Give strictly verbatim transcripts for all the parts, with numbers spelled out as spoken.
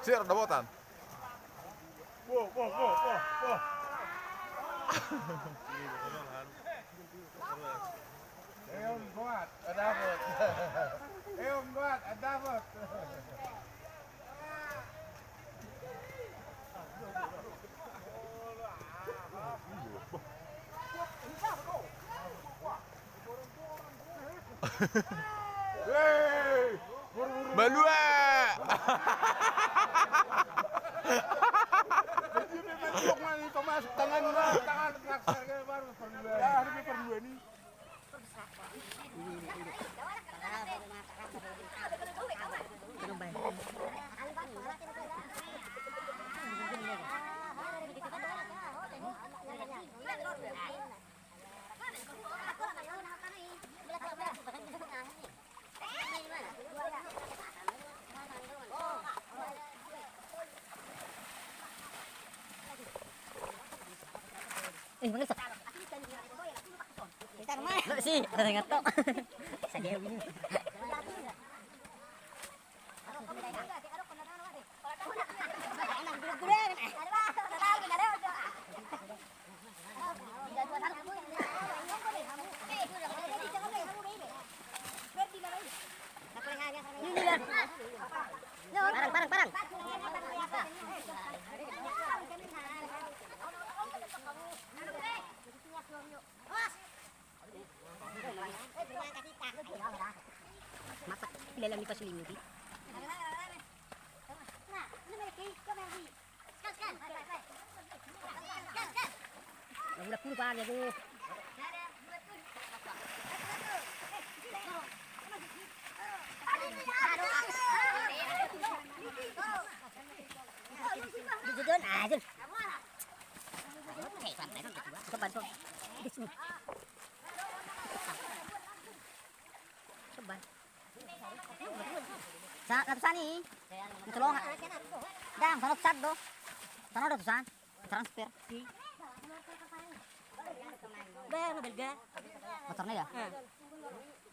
Sir, dapotan. Wah, wah, wah, wah, wah. Eon Goat, dapot. Eon Goat, dapot. Malua. Jadi memang cuma ini pemasuk tangan, tangan, tangan, baru perlu. Ya, ini perlu ini. Eh, mangesak. Lo si, ada ngetok. Sadia ini. Parang, parang, parang. Masak, ilalang ni pasulinggi. Lagu-lagu lupa dia tu. Jujur, ah, jujur. Coba, coba. Di sini. Sa-, ratusan i. Ncolongan. Dang, sana ratusan do. Sana ratusan. Transfer. Ba, mabelga. Motorna ya?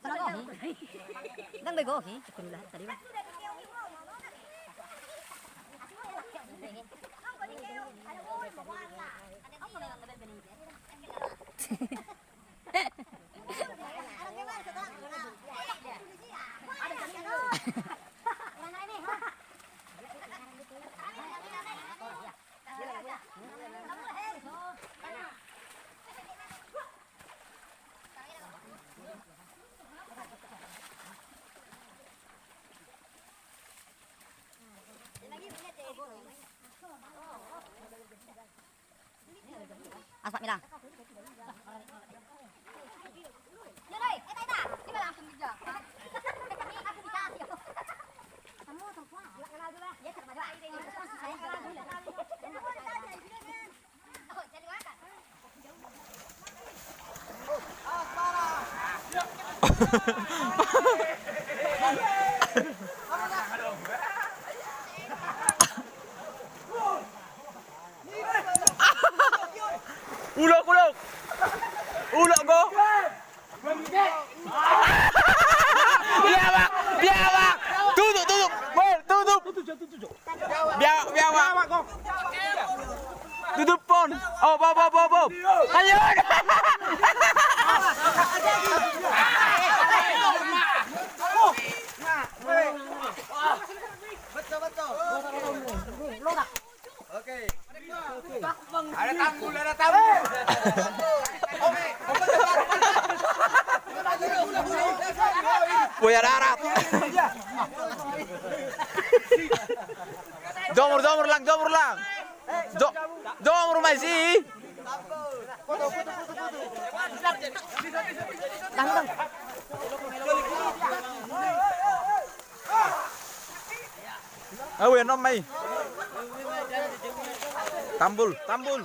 Sana kau. Dang bego hi. Tadi ba. Aspak Milang. Ulok, ulok. Ulok, go. Biawak, biawak. Tutup, tutup. Bol, tutup. Biawak, biawak. Tutup pon. Oh, bo, bo, bo, bo. Ayo. Betul, betul. Oke. Ada tanggul, ada tanggul. Buaya darat. Jomur, jomur lang, jomur lang. Jo-, jomur ma isi. Awe, nom mai. Tambul, tambul.